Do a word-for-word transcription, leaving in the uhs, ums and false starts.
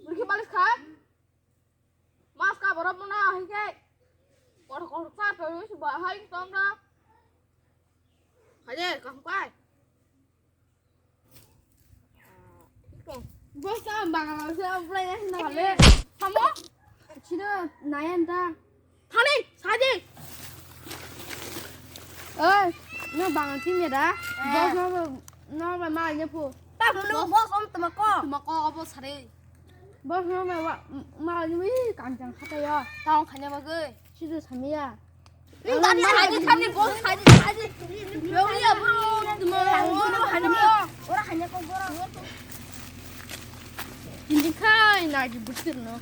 Rikhi balis kha. Mas ka borok mona hai khe. Kor kor sa to si ba hai tong da. Haje kam kai. Bos ang bangal se ang pura ya na le. Samo? Sino nayan ta. Thani saji. Oi, no bangal team ya da. Bos no no ba ma ya pu. Ta mo bos om tuma ko. Tuma ko obo sare. Bos no ma ma ni kanjang khata ya. Taung khanya bagoi. Sida samia. Ni tani haji tani bos haji haji. Yori ya bro, tuma bro haji bro. Ora hanya ko bro. Hindi kai na ji butir no.